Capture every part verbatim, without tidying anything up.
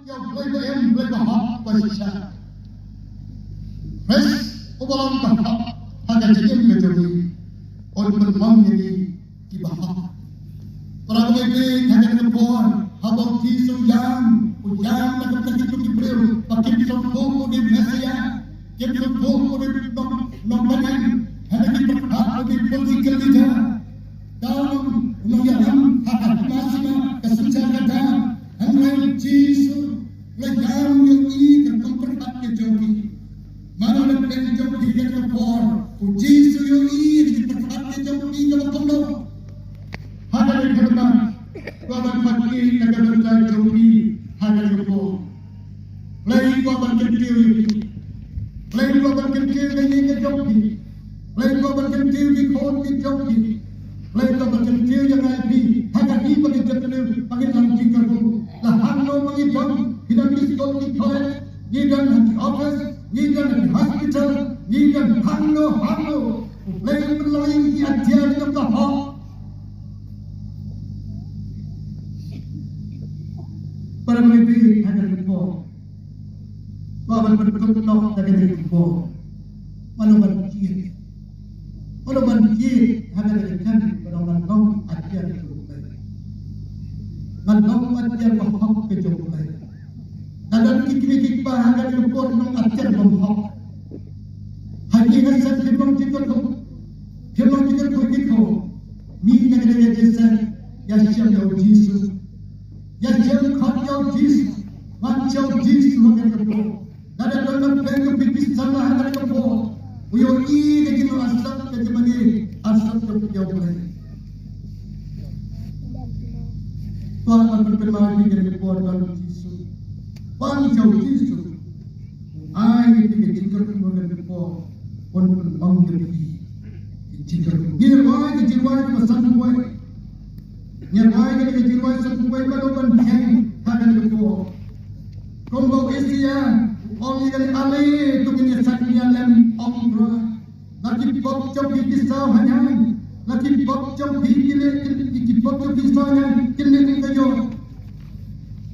Ïa u Blei ba im, Blei ba hok ba shisha. Khrist uba long ba hok ha ka jingim ka jong ngi, un pynlong ïa ngi kiba hok. Para bangeit, ha kane ka por haba u Jisu u ïam, u ïam na ka bynta kito ki briew ba kim sngewthuh u dei Messaïah, kim sngewthuh u dei nong, nongpynim, hynrei ki pyrkhat u dei political leader. Tang u nongïalam ha ka hima sima ka synshar ka dap. Hynrei u Jisu u la ïam ïohi ïa ka kam pyrkhat ka jong ki. Mano na pdeng jong phi ha kane ka por, u Jisu u ïohi ïa ka kam pyrkhat ka jong phi kaba kumno? Ha kane ka por, kwah ban pyni ïa ka bynta jong phi ha kane ka por. Blei kwah ban kyntiew ïa phi. Blei kwah ban kyntiew ïa ka ïing ka jong phi. Blei kwah ban kyntiew ïa ki khun ki jong phi. Blei kwah ban kyntiew ïa nga ïa phi. Ha ka hi ba ngi jaitbynriew ba ngin long jingkyrkhu. La hangno ba ngi don, ngi don ki skul ki college, ngi don ha ki office, ngi don ha ki hospital, ngi don hangno hangno. U Blei u pynlong ïa ngi ki atiar jong ka hok. Para bangeit, ha kane ka por, kwah ban pynkut noh da kane ka por. Mano ban kit, mano ban kit ha kane ka kynti, mano ban long atiar jong U Blei, ban long atiar ba hok ka jong U Blei. Lada ki kmie ki kpa ha kane ka por long atiar bym hok, ha ki ngan sa phim long jingkyrkhu, phim long jingkyrkhu ki kyrkhu. Mih na kane ka jingïaseng, ïashem ïa u Jisu. Ïashem khot ïa u Jisu. Wan sha u Jisu ha kane ka por. Lada don na pdeng jong phi pisa ha kane ka por, u ïohi ka jingïaseng, ka jingmane, asem jong phi ïa U Blei. Tuhan, ban pynkynmaw ïa phi kane ka por, don u Jisu. Wan sha u Jisu. U ai ïa phi ka jingkyrkhu ha kane ka por. Un pynlong ïa phi ka jingkyrkhu. Ngi rwai ka jingrwai kaba san kawei. Ngi rwai kane ka jingrwai san kawei, mano ban ïeng ha kane ka por. Kumba u Isaïah u ong ïa kane, ale to ngin ïasaid ïalem, ong Trai. La ki pop jong phi ki saw ha ïing. La ki pop jong phi ki leh, ki, ki pop jong phi saw ha ïing, kin leh kum ka ïoh.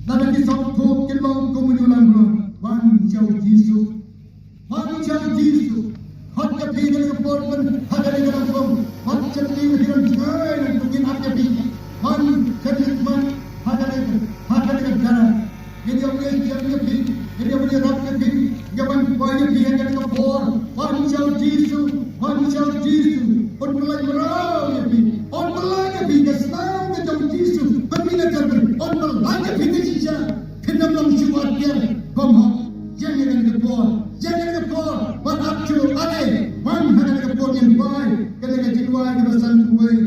Lada ki sngewthuh kin long kum u ïalam ruh. Wan sha u Jisu. Wan sha u Jisu. Khot ïa phi ha kane ka por, ban ha kane ka por. Wan sha u Jisu, ki wan jngai, to ngin ap ïa phi. Wan sha u Jisu, wan ha kane ka, ha kane ka por. Ngin ïa phi, ïa phi, ngin ïa phi, ïa phi, ïa phi, ïa phi, ïa phi, wan sha u Jisu, wan sha u Jisu, wan sha u Jisu. Un pynlait mraw ïa phi, un pynlait ïa phi, ka snam ka jong u Jisu. Ban mih na ka ri, un pynlait ïa phi ka shisha. Phin ym long shuh atiar bym hok. Ïeng ïa kane ka por, ïeng ïa kane ka por. Wan ap shuh, ale, wan ha kane ka por ngin rwai kane ka jingduwai kaba san kawei.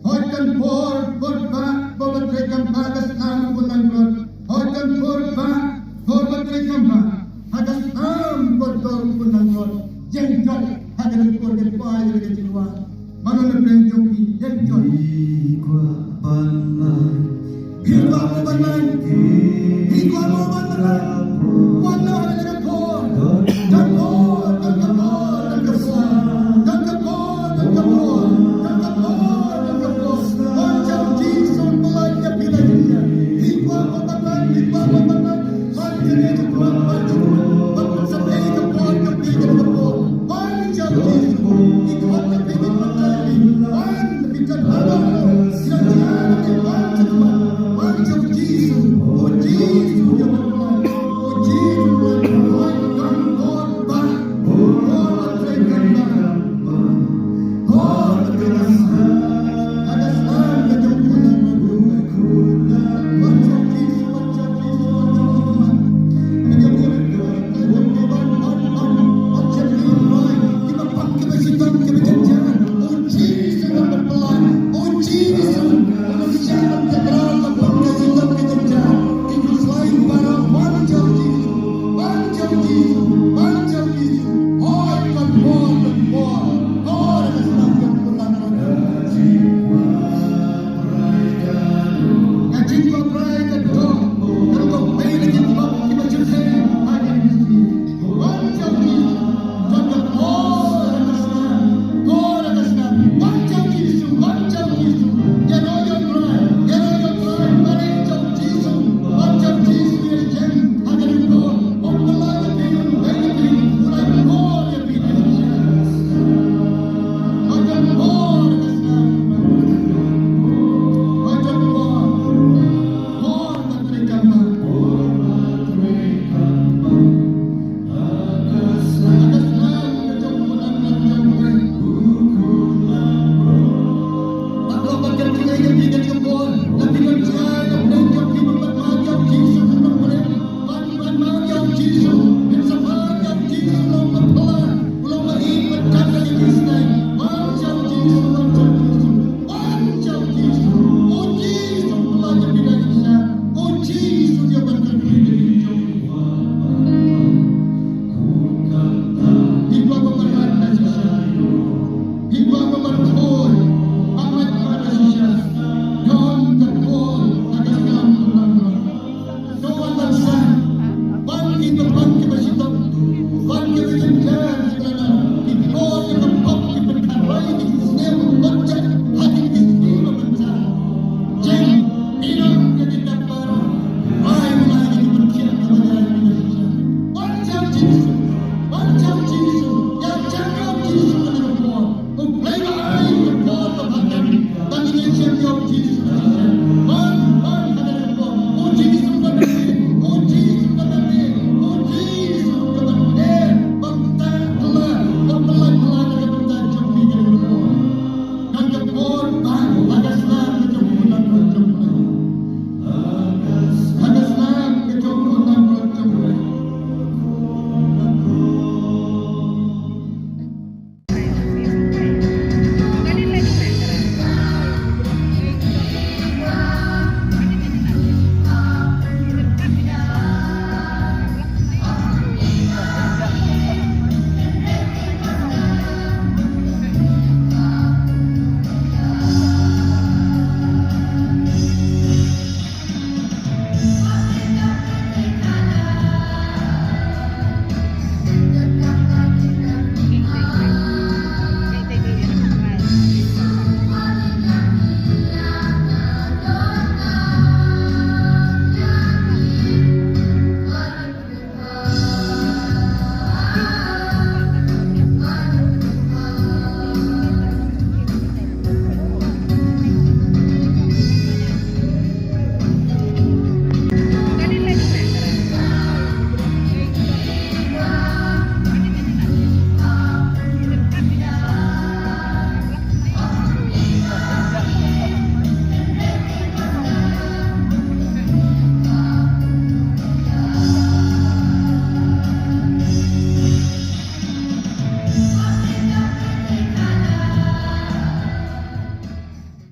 Hooid kan por, por ba, por ba trei kam ba, ka snam u nang rot. Hooid kan por ba, por ba trei kam ba, ha ka snam por ba u nang rot. Ïeng jot ha kane ka por, ngin poi ha kane ka jingduwai. Mano na pdeng jong phi, ïeng jot. Phi kwah ban lai. Phi kwah ban lai. Phi kwah ban lai. Wan na ha kane ka por. Don ka por, don ka por, don ka por. Don ka por, don ka por, don ka por, don ka por. Wan sha u Jisu, pynlait ïa phi da jingïa. Phi kwah ban lai, phi kwah ban lai. Wan sha u Jisu, wan sha u Jisu. Wan sha u Jisu, wan sha u Jisu. Wan sha u Jisu. Phi kwah ban lai, phi kwah ban lai. Wan, phi kwah ban lai. Wan sha u Jisu, wan sha u Jisu.